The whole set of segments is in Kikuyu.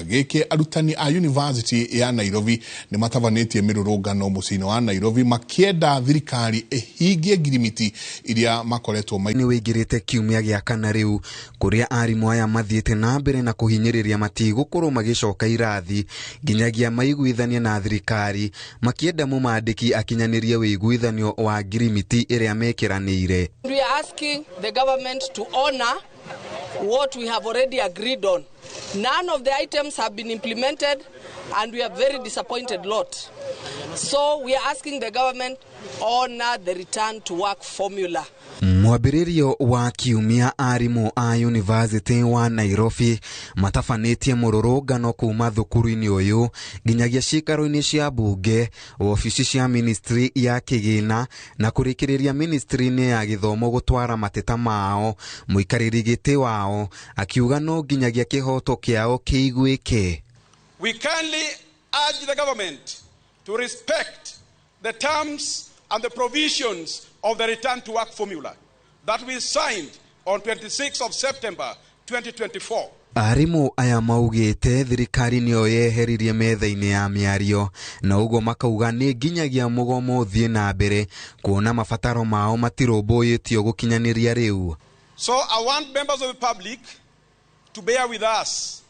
Kiumia gĩkĩ arutani a University ya Nairobi nĩ matabanĩtie mĩrũrũngano mũciĩ-inĩ wa Nairobi makĩenda thirikari ĩhingie ngirimiti iria makoretwo nĩ wĩingĩrĩte kiumia gĩa kana rĩu kũrĩa arimũ aya mathiĩte na mbere na kũhinyĩrĩria matigũkorwo magĩcoka irathi nginyagia maiguithanie na thirikari makĩenda mũmandĩki akinyanĩrie wĩiguithanio wa ngirimiti ĩrĩa mekĩranĩire. We are asking the government to honor what we have already agreed on. None of the items have been implemented and we are very disappointed lot. So we are asking the government honor the return to work formula. Mwambĩrĩrio wa kiumia arimũ a University wa Nairobi matabanĩtie mũrũrũngano kuma thukuru-inĩ ũyũ nginyagia ciikaro-inĩ cia mbunge, wabici cia ministry ya kĩgĩna na kũrĩkĩrĩria ministry-inĩ ya gĩthomo gũtwara mateta mao. Mũikarĩri gĩtĩ wao akiuga no nginyagia kĩhoto kĩao kĩiguĩke. We kindly urge the government to respect the terms and the provisions of the return to work formula that we signed on 26th of September 2024. Arimũ aya maugĩte thirikari nĩyo yeheririe metha-inĩ ya mĩario na ũguo makauga nĩ nginyagia mũgomo ũthiĩ na mbere kuona mabataro mao matirũmbũyĩtio gũkinyanĩria rĩu. So I want members of the public to bear with us.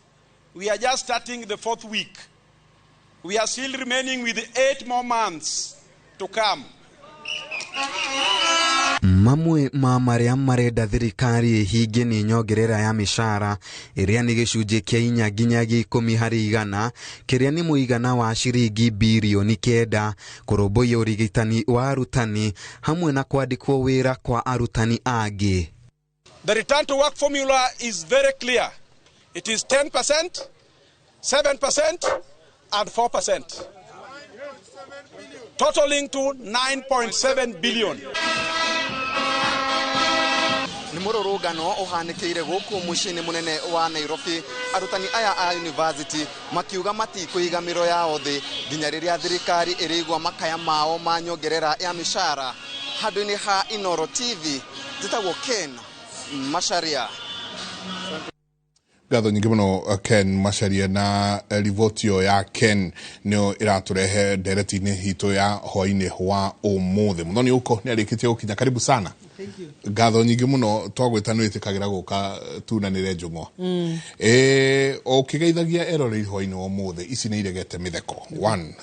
We are just starting the fourth week. We are still remaining with 8 more months to come. Mamwe ma marĩa marenda thirikari ĩhingie nĩ nyongerera ya mĩcara ĩrĩa nĩ gĩcunjĩ kĩa 4 nginyagia 10 harĩ igana kĩrĩa nĩ mũigana wa ciringi birioni 9 kũrũmbũiya ũrigitani wa arutani hamwe na kwandĩkwo wĩra kwa arutani angĩ. The return to work formula is very clear. It is 10%, 7% and 4%, totaling to 9.7 billion. Nĩ mũrũrũngano ũhanĩkĩire gũkũ mũciĩ-inĩ mũnene wa Nairobi, arutani aya a university makiuga matikũiga mĩro yao thĩ nginya rĩrĩa thirikari ĩrĩigua makaya mao ma nyongerera ya mĩcara. Handũ-inĩ ha Inooro TV, njĩtagwo Ken Macharia. Ngatho nyingĩ mũno Ken Macharia na riboti ĩyo ya Ken nĩyo ĩratũrehe ndereti-inĩ itũ ya hwaĩ-inĩ wa ũmũthĩ. Mũthoni ũko nĩ arĩkĩtie gũkinya, karibu sana. Ngatho nyingĩ mũno twagwĩta nĩ wĩtĩkagĩra gũka tunanĩre njũng'wa. Ũkĩgeithagia eroreri hwaĩ-inĩ wa ũmũthĩ, ici nĩ iregete mĩtheko. One,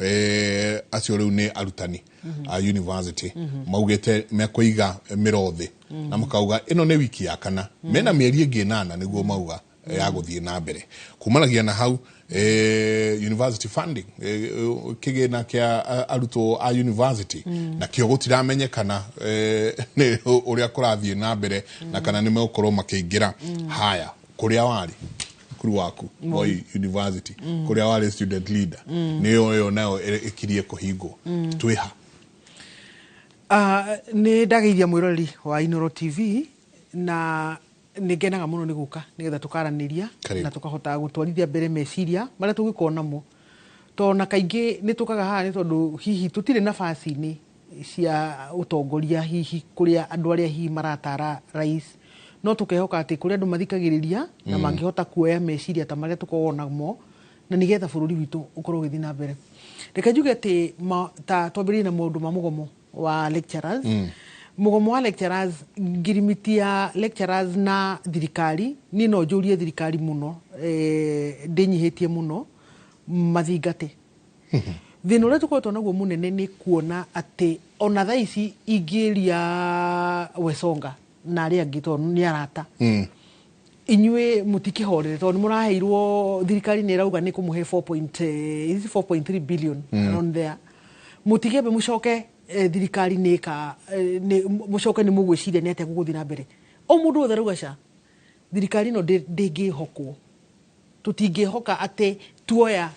acio rĩu nĩ arutani a university maugĩte mekũiga mĩro thĩ na makauga ĩno nĩ wiki ya kana, mena mĩeri ĩngĩ 8 nĩguo mauga ya gũthiĩ na mbere. Kumanagia na hau university funding kĩgĩna kĩa arutwo a university na kĩo gũtiramenyekana nĩ ũrĩa kũrathiĩ na mbere na kana nĩ megũkorwo makĩingĩra. Haya, kũrĩa warĩ cukuru waku Moi University, kũrĩa warĩ student leader, nĩyo ĩyo nayo ĩkirie kũhingwo. Twĩha? Nĩ ndageithia mwĩroreri wa Inooro TV na nĩ ngenaga mũno nĩ gũka nĩgetha tũkaranĩria na tũkahota gũtwarithia mbere meciria marĩa tũngĩkorwo namo, tondũ na kaingĩ nĩ tũkaga haha nĩ tondũ hihi tũtirĩ nafasi-inĩ cia ũtongoria, hihi kũrĩa andũ arĩa hihi maratara rais, no tũkehoka atĩ kũrĩa andũ mathikagĩrĩria na mangĩhota kuoya meciria ta marĩa tũkoragwo namo na nĩgetha bũrũri witũ ũkorwo ũgĩthiĩ na mbere. Reke njuge atĩ ta twambĩrĩrie na maũndũ ma mũgomo wa lecturers. Mũgomo wa lecturers, ngirimiti ya lecturers na thirikari, niĩ no njũrie thirikari mũno, ndĩnyihĩtie mũno mathingate. Thĩna ũrĩa tũkoretwo naguo mũnene nĩ kuona atĩ ona thaa ici ingĩria Wesonga na arĩa angĩ tondũ nĩ arata, inyuĩ mũtikĩhorere tondũ nĩ mũraheirwo, thirikari nĩ ĩrauga nĩ kũmũhe 4.3 billion around there. Mũtikĩambe mũcoke thirikari nĩ ĩka, mũcoke nĩ mũgwĩciria nĩ atĩa gũgũthiĩ na mbere. O mũndũ wothe arauga ca thirikari ĩno ndĩngĩhokwo, tũtingĩhoka atĩ tuoya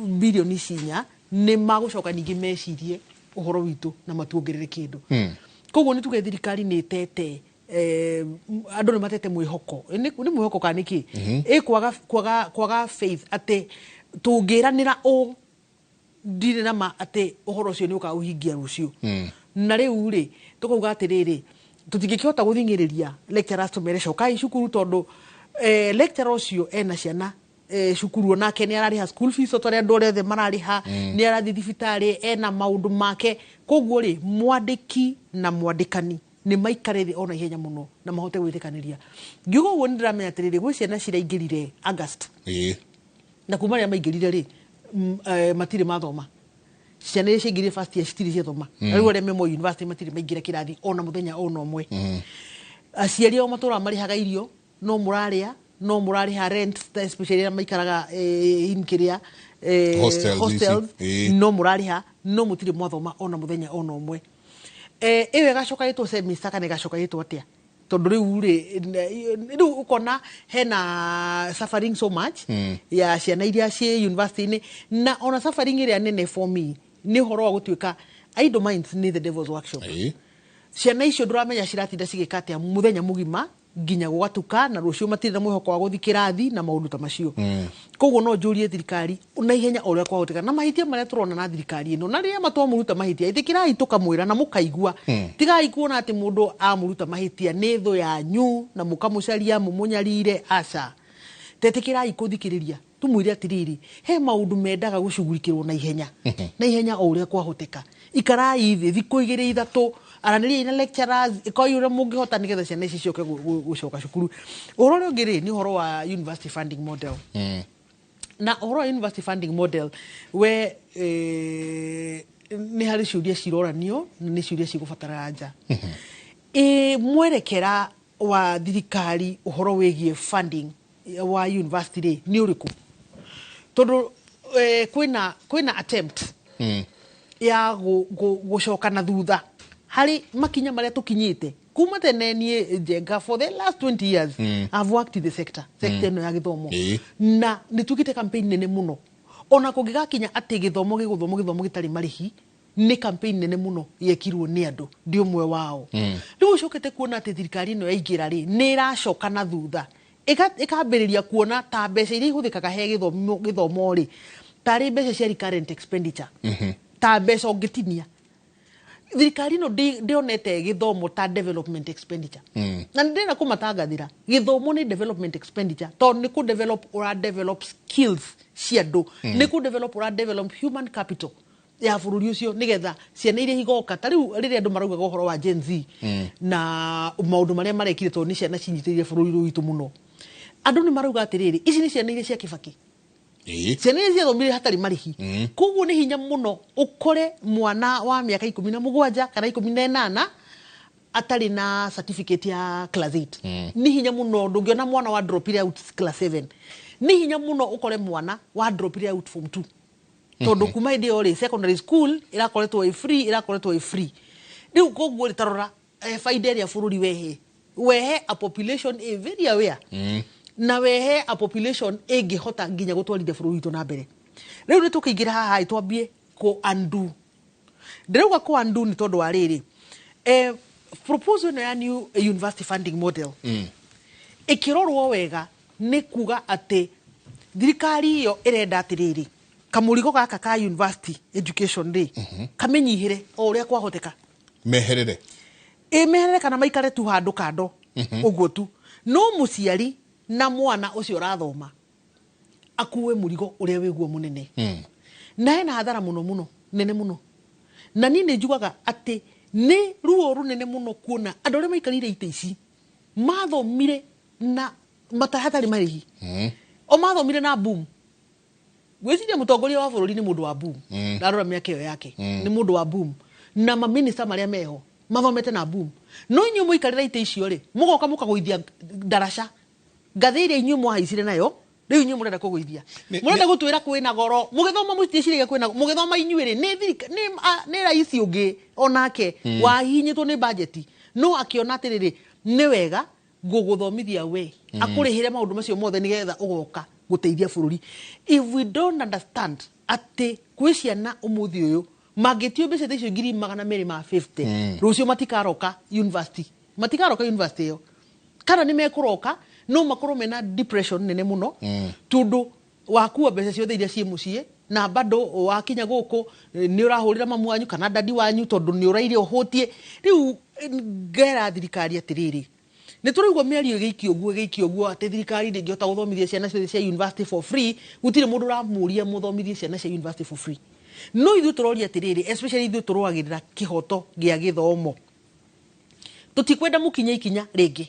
bilioni ici 4 nĩ magũcoka ningĩ mecirie ũhoro witũ na matuongerere kĩndũ. Koguo nĩ tuge thirikari nĩ ĩtete, andũ nĩ matete mwĩhoko. Nĩ mwĩhoko kana nĩkĩ? Ĩ kwaga faith atĩ tũngĩranĩra ũũ ndirĩ na ma atĩ ũhoro ũcio nĩ ũkaũhingia rũciũ. Na rĩu rĩ tũkauga atĩrĩrĩ, tũtingĩkĩhota gũthing'ĩrĩria lecturers tũmere cokai cukuru tondũ lecturer ũcio ena ciana Cukuru onake nĩ ararĩha school fees o ta ũrĩa andũ arĩa othe mararĩha, nĩ arathiĩ thibitarĩ, ena maũndũ make. Koguo rĩ, mwandĩki na mwandĩkani nĩ maikare thĩ ona ihenya mũno na mahote gwĩtĩkanĩria. Ngiuga ũguo, nĩ ndĩramenya atĩrĩrĩ, gwĩ ciana ciraingĩrire August na kuma rĩrĩa maingĩrire rĩ, matirĩ mathoma. Ciana iria ciaingĩrire first year citirĩ ciathoma, na rĩu arĩa me Moi University matirĩ maingĩra kĩrathi ona mũthenya ona ũmwe. Aciari ao matũraga marĩhaga irio, no mũrarĩa, no mũrarĩha rent, especially arĩa maikaraga in kĩrĩa hostels ici. Hostels. No mũrarĩha, no mũtirĩ mwathoma ona mũthenya ona ũmwe. Ĩyo ĩgacoka ĩtwo semester kana ĩgacoka ĩtwo atĩa? Tondũ rĩu rĩ, rĩu ũkona hena suffering so much ya ciana iria ciĩ university-inĩ, na ona suffering ĩrĩa nene for me nĩ ũhoro wa gũtuĩka idle minds nĩ the devil's workshop. Ciana icio ndũramenya ciratinda cigĩka atĩa mũthenya mũgima nginya gũgatuka, na rũciũ matirĩ na mwĩhoko wa gũthiĩ kĩrathi na maũndũ ta macio. Koguo no njũrie thirikari na ihenya o ũrĩa kwahoteka, na mahĩtia marĩa tũrona na thirikari ĩno, na rĩrĩa matwamũruta mahĩtia, ĩtĩkĩrai tũkamwĩra na mũkaigua. Tigai kuona atĩ mũndũ amũruta mahĩtia nĩ thũ yanyu na mũkamũcaria mũmũnyarire. Aca, tetĩkĩrai kũthikĩrĩria, tumwĩre atĩrĩrĩ, he maũndũ mendaga gũcugurikĩrwo na ihenya, na ihenya o ũrĩa kwahoteka. Ikarai thĩ thikũ igĩrĩ ithatũ, aranĩriai na lecturers, ĩkoi ũrĩa mũngĩhota nĩgetha ciana ici cicoke gũcoka cukuru. Ũhoro ũrĩa ũngĩ rĩ, nĩ ũhoro wa university funding model. Na ũhoro wa university funding model we, nĩ harĩ ciũria ciroranio na nĩ ciũria cigũbatara anja. Ĩ mwerekera wa thirikari ũhoro wĩgiĩ funding wa university rĩ, nĩ ũrĩkũ? Tondũ kwĩna attempt ya gũcoka na thutha harĩ makinya marĩa tũkinyĩte kuma tene. Niĩ Njenga, for the last 20 years I've worked in the sector ĩno ya gĩthomo, na nĩ tuĩkĩte campaign nene mũno. Ona kũngĩgakinya atĩ gĩthomo gĩgũthomwo gĩthomo gĩtarĩ marĩhi, nĩ campaign nene mũno yekirwo nĩ andũ, ndĩ ũmwe wao. Rĩu ũcokete kuona atĩ thirikari ĩno yaingĩra rĩ, nĩ ĩracoka na thutha, ĩkambĩrĩria kuona ta mbeca iria ihũthĩkaga he gĩthomo rĩ, tarĩ mbeca cia recurrent expenditure, ta mbeca ũngĩtinia. Thirikari ĩno ndĩonete gĩthomo ta development expenditure, na nĩ ndĩrenda kũmatangathĩra gĩthomo nĩ development expenditure, tondũ nĩ kũ develop ũra develop skills cia andũ, nĩ kũ develop ũra develop human capital ya bũrũri ũcio, nĩgetha ciana iria igoka. Ta rĩu rĩrĩa andũ maraugaga ũhoro wa Gen Z na maũndũ marĩa marekire, tondũ nĩ ciana cinyitĩrĩire bũrũri ũyũ witũ mũno, andũ nĩ marauga atĩrĩrĩ, ici nĩ ciana iria cia Kĩbaki, ciana iria ciathomire hatarĩ marĩhi. Koguo nĩ hinya mũno ũkore mwana wa mĩaka 17 kana 18 atarĩ na certificate ya class 8. Nĩ hinya mũno, ndũngĩona mwana wa dropire out class 7. Nĩ hinya mũno ũkore mwana wa dropire out form 2, tondũ kuma hĩndĩ ĩyo rĩ, secondary school ĩrakoretwo ĩ free, ĩrakoretwo ĩ free. Rĩu koguo rĩ, tarora baida ĩrĩa bũrũri wehe a population ĩ very aware, na wehe a population ĩngĩhota nginya gũtwarithia bũrũri witũ na mbere. Rĩu nĩ tũkĩingĩra haha ĩ, twambie kũ undo. Ndĩrauga kũ undo nĩ tondũ wa rĩrĩ, proposal ĩno ya new university funding model ĩkĩrorwo wega, nĩ kuga atĩ thirikari ĩyo ĩrenda atĩrĩrĩ, kamũrigo gaka ka university education rĩ, kamĩnyihĩre o ũrĩa kwahoteka. Meherere. Ĩmeherere kana maikare tu handũ kando ũguo tu, no mũciari na mwana ũcio ũrathoma akue mũrigo ũrĩa wĩguo mũnene, na hena hathara mũno mũno nene mũno. Na niĩ nĩ njugaga atĩ nĩ ruo rũnene mũno kuona andũ arĩa maikarĩire itĩ ici mathomire na hatarĩ marĩhi, o mathomire na boom. Gwĩciria mũtongoria wa bũrũri nĩ mũndũ wa boom, ndarora mĩaka ĩyo yake nĩ mũndũ wa boom, na maminista marĩa meho mathomete na boom. No inyuĩ mũikarĩra itĩ icio rĩ, mũgoka mũkagũithia ndaraca ngathĩ ĩrĩa inyuĩ mwahaicire nayo. Rĩu inyuĩ mũrenda kũgũithia, mũrenda gũtwĩra kwĩna goro. Mũgĩthoma mũtieciragia kwĩna, mũgĩthoma inyuĩ rĩ, nĩ raisi ũngĩ onake wahihinyĩtwo nĩ bajeti, no akĩona atĩrĩrĩ, nĩ wega ngũgũthomithia we, akũrĩhĩre maũndũ macio mothe nĩgetha ũgoka gũteithia bũrũri. If we don't understand atĩ kwĩ ciana ũmũthĩ ũyũ mangĩtio mbeca ta icio 250,000, rũciũ matikaroka university, matikaroka university ĩyo, kana nĩ mekũroka no makorwo mena depression nene mũno, tondũ wakua mbeca ciothe iria ciĩ mũciĩ, na bado wakinya gũkũ nĩ ũrahũrĩra mamu wanyu kana dadi wanyu, tondũ nĩ ũraire ũhũtie. Rĩu ngera thirikari atĩrĩrĩ, Nĩ tũraigua mĩario ĩgĩikio ũguo ĩgĩikio ũguo atĩ thirikari ndĩngĩhota gũthomithia ciana ciothe cia university for free. Gũtirĩ mũndũ ũramũria mũthomithie ciana cia university for free, no ithuĩ tũroria atĩrĩrĩ, especially ithuĩ tũrũagĩrĩra kĩhoto gĩa gĩthomo, tũtikwenda mũkinye ikinya rĩngĩ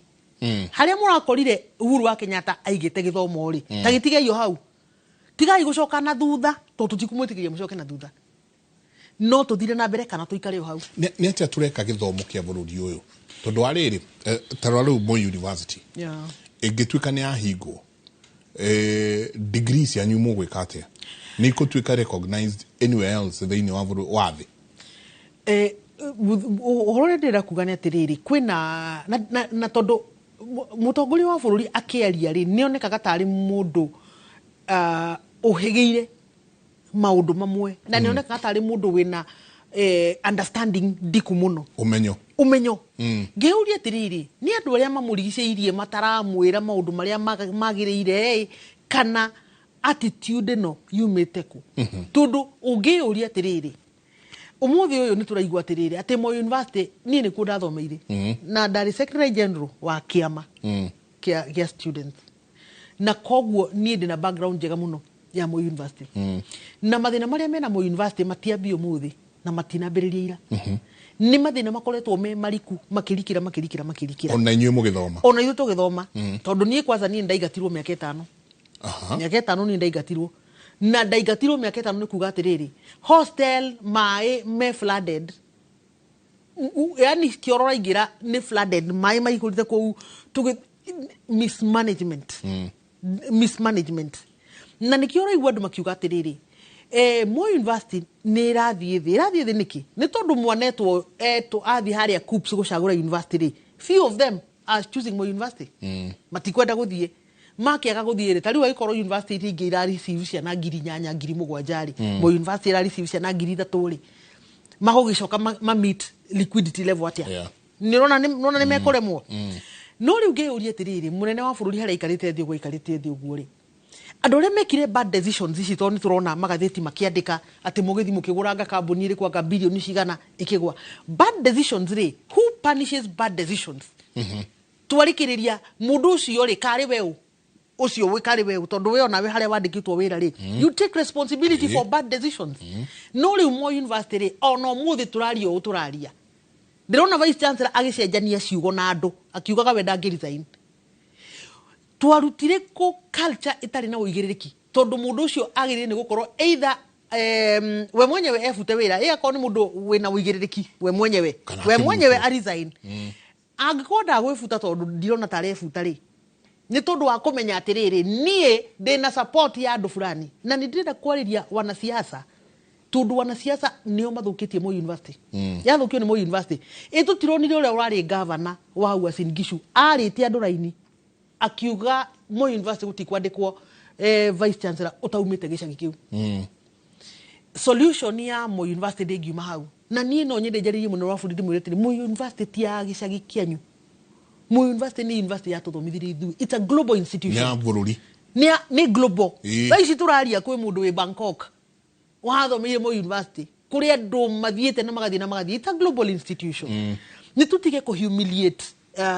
harĩa mũrakorire Uhuru wa Kenyatta aigĩte gĩthomo rĩ, ta gĩtigei o hau, tigai gũcoka na thutha, tondũ tũtikumwĩtĩkĩria mũcoke na thutha. No tũthire na mbere kana tũikare o hau. Nĩ atĩa tũreka gĩthomo kĩa bũrũri ũyũ? Tondũ wa rĩrĩ, ta rora rĩu Moi University ĩngĩtuĩka nĩ yahingwo, degree cianyu mũgwĩka atĩa? Nĩ ikũtuĩka recognized anywhere else thĩinĩ wa bũrũri wa thĩ? Ũhoro ũrĩa ndĩrenda kuga nĩ atĩrĩrĩ, kwĩna na tondũ mũtongoria wa bũrũri akĩaria rĩ, nĩ onekaga tarĩ mũndũ ũhĩgĩire maũndũ mamwe, na nĩ onekaga tarĩ mũndũ wĩna understanding ndiku mũno. Ũmenyo. Ũmenyo. Ngĩũria atĩrĩrĩ, nĩ andũ arĩa mamũrigicĩirie mataramwĩra maũndũ marĩa magĩrĩire ĩ, kana attitude ĩno yumĩte kũ? Tondũ ũngĩyũria atĩrĩrĩ, ũmũthĩ ũyũ nĩ tũraigua atĩrĩrĩ atĩ Moi University, niĩ nĩkuo ndathomeire na ndarĩ secretary general wa kĩama kĩa students, na koguo niĩ ndĩna background njega mũno ya Moi University, na mathĩna marĩa mena Moi University matiambia ũmũthĩ na matinambĩrĩria ira, nĩ mathĩna makoretwo me mariku makĩrikĩra makĩrikĩra makĩrikĩra. Ona inyuĩ mũgĩthoma. Ona ithuĩ tũgĩthoma, tondũ niĩ kwanza niĩ ndaingatirwo mĩaka 5. Mĩaka 5 niĩ ndaingatirwo, na ndaingatirwo mĩaka 5 nĩ kuga atĩrĩrĩ, hostel maĩ me flooded. Yani kĩoro raingĩra nĩ flooded, maĩ maihũrĩte kũu, tũgĩ mismanagement, na nĩkĩo ũraigua andũ makiuga atĩrĩrĩ, Moi University nĩ ĩrathiĩ thĩ. Ĩrathiĩ thĩ nĩkĩ? Nĩ tondũ mwanetwo etwo athiĩ harĩa KUCCPS gũcagũra university rĩ, few of them are choosing Moi University. Matikwenda gũthiĩ, makĩaga gũthiĩ rĩ, ta rĩu angĩkorwo university iria ingĩ ira receive ciana 8,000, 7,000 rĩ, Moi University ĩra receive ciana 3,000 rĩ, magũgĩcoka ma meet liquidity level atĩa? Nĩ ũrona nĩ mekũremwo. No rĩu ngĩyũria atĩrĩrĩ, mũnene wa bũrũri harĩa aikarĩte thĩ ũguo, aikarĩte thĩ ũguo rĩ, andũ arĩa mekire bad decisions ici, tondũ nĩ tũrona magathĩti makĩandĩka atĩ mũgĩthi mũkĩgũranga kambuni ĩrĩkũ, anga bilioni cigana ĩkĩgwa. Bad decisions rĩ, who punishes bad decisions? Twarĩkĩrĩria mũndũ ũcio rĩ, karĩ we ũ ũcio wĩ karĩ we ũ? Tondũ we onawe harĩa wandĩkĩtwo wĩra rĩ, you take responsibility for bad decisions. No rĩu Moi University rĩ, ona ũmũthĩ tũraria ũũ tũraria, ndĩrona vice chancellor agĩcenjania ciugo na andũ akiugaga we ndangĩ resign. Twarutire kũ culture ĩtarĩ na ũigĩrĩrĩki? Tondũ mũndũ ũcio agĩrĩire nĩ gũkorwo either we mwenyewe ebute wĩra, ĩ akorwo nĩ mũndũ wĩna ũigĩrĩrĩki, we mwenyewe Kana we mwenyewe akĩmutwo. Aresign. Angĩkorwo ndagwĩbuta, tondũ ndirona ta arebuta rĩ, nĩ tondũ wa kũmenya atĩrĩrĩ, niĩ ndĩna support ya andũ fulani, na nĩ ndĩrenda kwarĩria wanasiasa, tondũ wanasiasa nĩo mathũkĩtie Moi University. Yathũkio nĩ Moi University. Ĩ tũtironire ũrĩa ũrarĩ gavana wa Uasin Gishu arĩte andũ raini akiuga Moi University gũtikwandĩkwo vice chancellor ũtaumĩte gĩcagi kĩu? Solution ya Moi University ndĩngiuma hau, na niĩ no nyende njarĩrie mũnene wa bũrũri, ndĩmwĩre atĩrĩ, Moi University ti ya gĩcagi kĩanyu. Moi University nĩ university yatũthomithirie ithuĩ. It's a global institution. Nĩ ya bũrũri. Nĩ global. Thaa ici tũraria kwĩ mũndũ wĩ Bangkok wathomeire Moi University, kũrĩ andũ mathiĩte na magathiĩ na magathiĩ. It's a global institution. Nĩ tũtige kũ humiliate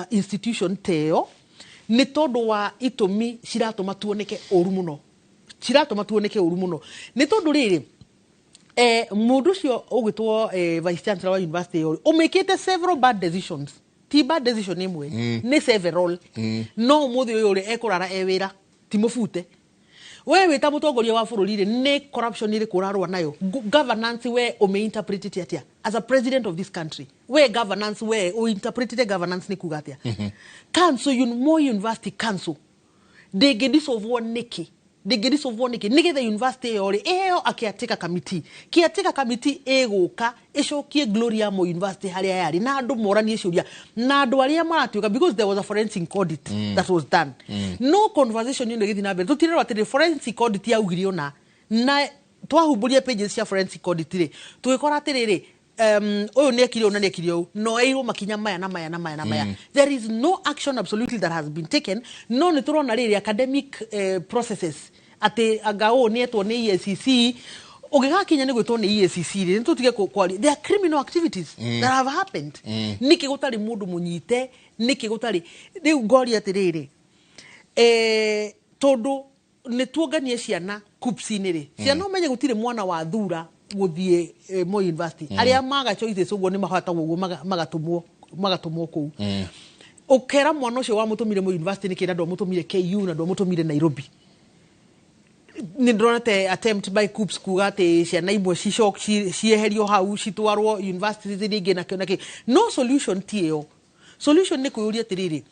institution ta ĩyo nĩ tondũ wa itũmi ciratũma tuoneke ũru mũno, ciratũma tuoneke ũru mũno, nĩ tondũ rĩrĩ, mũndũ ũcio ũgwĩtwo vice chancellor wa university ĩyo ũmĩkĩte several bad decisions, ti bad decision ĩmwe, nĩ several. No ũmũthĩ ũyũ rĩ, ekũrara e wĩra, ti mũbute. We wĩ ta mũtongoria wa bũrũri rĩ, nĩ corruption ĩrĩkũ ũrarũa nayo? Governance we ũmĩinterpretĩte atĩa as a president of this country? We governance, we ũinterpretĩte governance nĩ kuga atĩa? Council Moi University Council ndĩngĩdissolvwo nĩkĩ? Ndĩngĩdissolvwo nĩkĩ nĩgetha university ĩyo rĩ ĩheo a caretaker committee? Caretaker committee ĩgũka ĩcokie glory ya Moi University harĩa yarĩ, na andũ moranie ciũria na andũ arĩa maratuĩka, because there was a forensic audit that was done. No conversation ĩno ĩgĩthiĩ na mbere, tũtirerwo atĩrĩ forensic audit yaugire ũna, na twahumbũria pages cia forensic audit rĩ, tũgĩkora atĩrĩrĩ, ũyũ nĩ ekire ũũ na nĩ ekire ũũ, no eirwo makinya maya na maya na maya na maya. There is no action absolutely that has been taken. No nĩ tũrona rĩrĩ academic processes atĩ anga ũũ nĩ etwo nĩ EACC. Ũgĩgakinya nĩ gwĩtwo nĩ EACC rĩ, nĩ tũtige kwaria. There are criminal activities that have happened. Nĩkĩ gũtarĩ mũndũ mũnyite? Nĩkĩ gũtarĩ rĩu? Ngoria atĩrĩrĩ, tondũ nĩ tuonganie ciana KUCCPS-inĩ rĩ, ciana ũmenye gũtirĩ mwana wa thura gũthiĩ Moi University. Arĩa maga choices ũguo nĩ mahatagwo ũguo magatũmwo kũu. Ũkera mwana ũcio wamũtũmire Moi University nĩkĩ na ndwamũtũmire KU na ndwamũtũmire Nairobi? Nĩ ndĩronete attempt by KUCCPS kuga atĩ ciana imwe cieherio hau citwarwo universities iria ingĩ nakĩo nakĩ. No solution ti ĩyo. Solution nĩ kwĩyũria atĩrĩrĩ,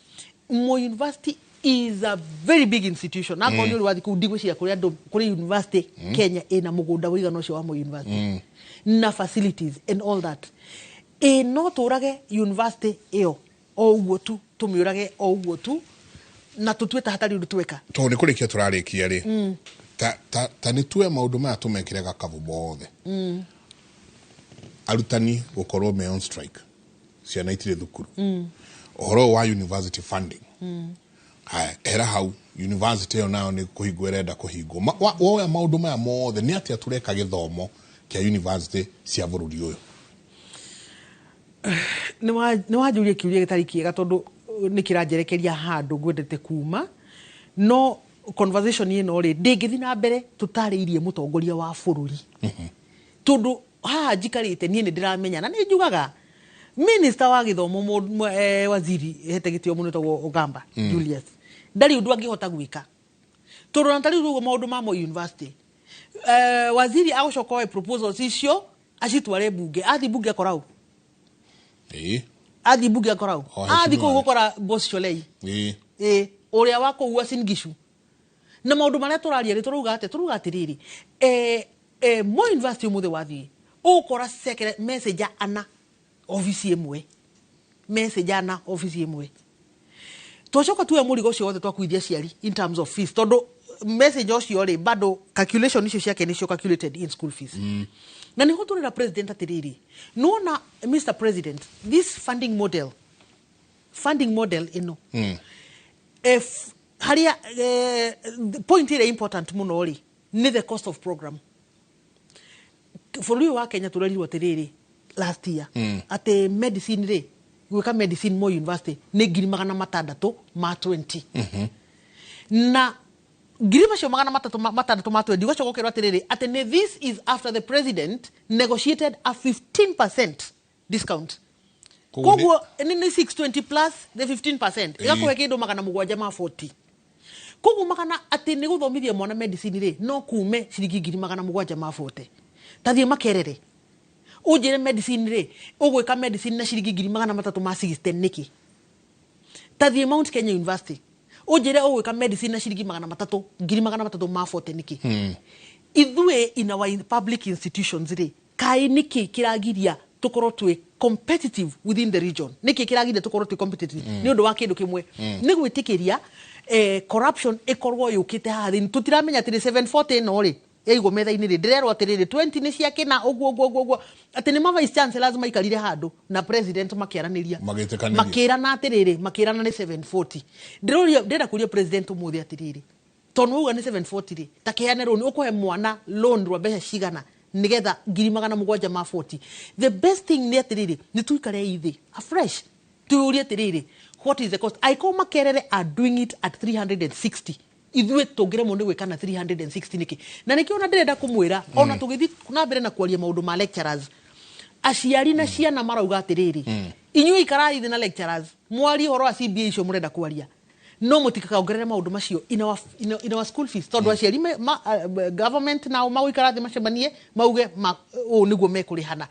Moi University is a very big institution. Akorwo nĩ ũrĩ wathiĩ kũu, ndigwĩciria kũrĩ andũ kũrĩ university Kenya ĩna mũgũnda ũigana ũcio wa Moi University na facilities and all that. Ĩ no tũrage university ĩyo o ũguo tu, tũmĩũrage o ũguo tu na tũtue ta hatarĩ ũndũ tweka? Tondũ nĩ kũrĩkia tũrarĩkia rĩ, ta nĩ tuoe maũndũ maya tũmekĩre gakabu mothe. Arutani gũkorwo me on strike, ciana itirĩ thukuru, ũhoro ũyũ wa university funding, haya era hau university ĩyo nayo nĩ kũhingwo ĩrenda kũhingwo. Woya maũndũ maya mothe, nĩ atĩa tũreka gĩthomo kĩa university cia bũrũri ũyũ? Nĩ wanjũria kĩũria gĩtarĩ kĩega, tondũ nĩ kĩranjerekeria handũ ngwendete kuma. No conversation ĩno rĩ, ndĩngĩthiĩ na mbere tũtarĩirie mũtongoria wa bũrũri, tondũ haha njikarĩte niĩ nĩ ndĩramenya na nĩ njugaga minister wa gĩthomo waziri hete gĩtĩo mũno etagwo Ogamba Julius ndarĩ ũndũ angĩhota gwĩka, tondũ na tarĩu ũguo maũndũ ma Moi University, waziri agũcoka oe proposals icio acitware bunge. Athiĩ bunge akorau athiĩ bunge akorau O, athiĩ kũu heshimiwa. Gũkora boss Sholei ĩ ũrĩa wa kũu Uasin Gishu. Na maũndũ marĩa tũraria rĩ, tũrauga atĩ tũrauga atĩrĩrĩ, Moi University ũmũthĩ wathiĩ ũgũkora messenger ana obici ĩmwe, messenger ana obici ĩmwe. Twacoka tuoya mũrigo ũcio wothe twakuithia aciari in terms of fees, tondũ message ũcio rĩ, bado calculation icio ciake nĩcio calculated in school fees. Na nĩho tũrera president atĩrĩrĩ, nĩwona Mr President, this funding model ĩno, if harĩa point ĩrĩa important mũno rĩ, nĩ the cost of program. Bũrũri ũyũ wa Kenya tũrerirwo atĩrĩrĩ last year atĩ medicine rĩ, gwĩka medicine Moi University nĩ 620,000 na ngiri macio magana matatũ matandatũ ma 20. Ũgacoka ũkerwo atĩrĩrĩ atĩ nĩ this is after the president negotiated a 15% discount. Koguo Koguo nĩ 620 plus the 15% ĩgakũhe kĩndũ 740. Koguo magana atĩ nĩ gũthomithia mwana medicine rĩ, no kume ciringi 740,000. Tathiĩ Makerere ũnjĩre medicine rĩ, ũgwĩka medicine na ciringi 360,000 nĩkĩ? Tathiĩ Mount Kenya University ũnjĩre ũgwĩka medicine na ciringi magana matatũ 340,000 nĩkĩ? Ithuĩ in our public institutions rĩ, kaĩ nĩkĩ kĩragiria tũkorwo twĩ competitive within the region? Nĩkĩ kĩragiria tũkorwo twĩ competitive? Nĩ ũndũ wa kĩndũ kĩmwe, nĩ gwĩtĩkĩria corruption ĩkorwo yũkĩte haha thĩinĩ. Tũtiramenya atĩrĩ 740 ĩno rĩ yaigwo metha-inĩ rĩ, ndĩrerwo atĩrĩrĩ 20 nĩ cia kĩna ũguo ũguo ũguo ũguo, atĩ nĩ ma vice chancellors maikarire handũ na president makĩaranĩria. Magĩtĩkanĩria. Makĩrana atĩrĩrĩ, makĩrana nĩ 740. Ndĩroria, ndĩrenda kũria president ũmũthĩ atĩrĩrĩ, tondũ wauga nĩ 740 rĩ, ta kĩheane loan, ũkũhe mwana loan rwa mbeca cigana nĩgetha 740,000? The best thing nĩ atĩrĩrĩ, nĩ tuikare ithĩ afresh tuyũrie atĩrĩrĩ, what is the cost? Angĩkorwo Makerere are doing it at 360, ithuĩ tũngĩremwo nĩ gwĩka na 360 nĩkĩ? Na nĩkĩo ona ndĩrenda kũmwĩra, ona tũgĩthiĩ na mbere na kwaria maũndũ ma lecturers, aciari na ciana marauga atĩrĩrĩ, inyuĩ ikarai thĩ na lecturers mwarie ũhoro wa CBA icio mũrenda kwaria, no mũtikaongerere maũndũ macio in our school fees, tondũ aciari government nao magũikara thĩ macemanie mauge ũũ nĩguo mekũrĩhana.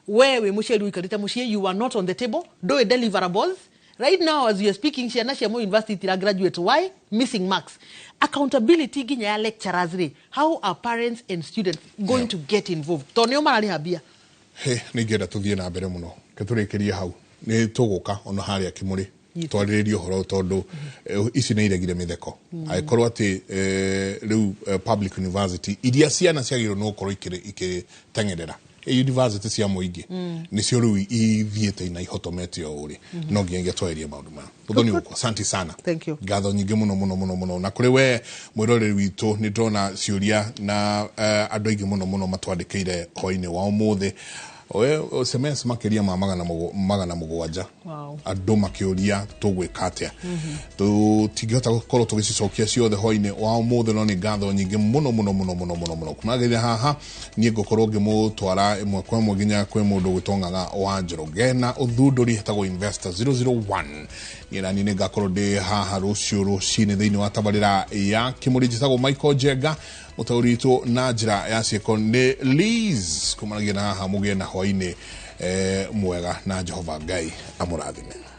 We wĩ mũciari ũikarĩte mũciĩ, you are not on the table, ndũĩ deliverables. Right now as we are speaking, ciana cia Moi University itira graduate. Why? Missing marks. Accountability nginya ya lecturers rĩ, how are parents and students going to get involved, tondũ nĩo mararĩha mbia? He nä ingĩenda tũthiĩ na mbere mũno, ke tũrĩkĩrie hau, nĩ tũgũka ona harĩa kĩmũrĩ twarĩrĩrie ũhoro, tondũ ici nĩ iregire mĩtheko. Angĩkorwo atĩ rĩu public university iria ciana ciagĩrĩirwo nĩ gũkorwo ikĩteng'erera, university cia mũingĩ nĩcio rĩu ithiĩte na ihotomete ũũ rĩ, no nginyagia twarĩrie maũndũ maya. Muthoni gũkũ, asante sana. Thank you. Ngatho nyingĩ mũno mũno mũno mũno. Na kũrĩ we mwĩroreri witũ, nĩ ndĩrona ciũria na andũ aingĩ mũno mũno matwandĩkĩire hwainĩ wa ũmũthĩ. Oe SMS makĩria ma 700. Wow. Andũ makĩũria tũgwĩka atĩa. Tũtingĩhota gũkorwo tũgĩcicokia ciothe hwainĩ wa ũmũthĩ, no nĩ ngatho nyingĩ mũno mũno mũno mũno mũno mũno. Kumagĩrĩria haha niĩ ngũkorwo ngĩmũtwara ĩmwe kwa ĩmwe nginya kwĩ mũndũ ũgwĩtwo Ng'ang'a wa Njoroge na ũthundũri etagwo Investor 001. Niĩ nani nĩ ngakorwo ndĩ haha rũciũ rũcinĩ thĩinĩ wa tabarĩra ya Kĩmũrĩ. Njĩtagwo Michael Njenga, mũtaũri witũ na njĩra ya ciĩko nĩ Liz. Kumanagia na haha mũgĩe na hwainĩ mwega na Jehova Ngai amũrathime.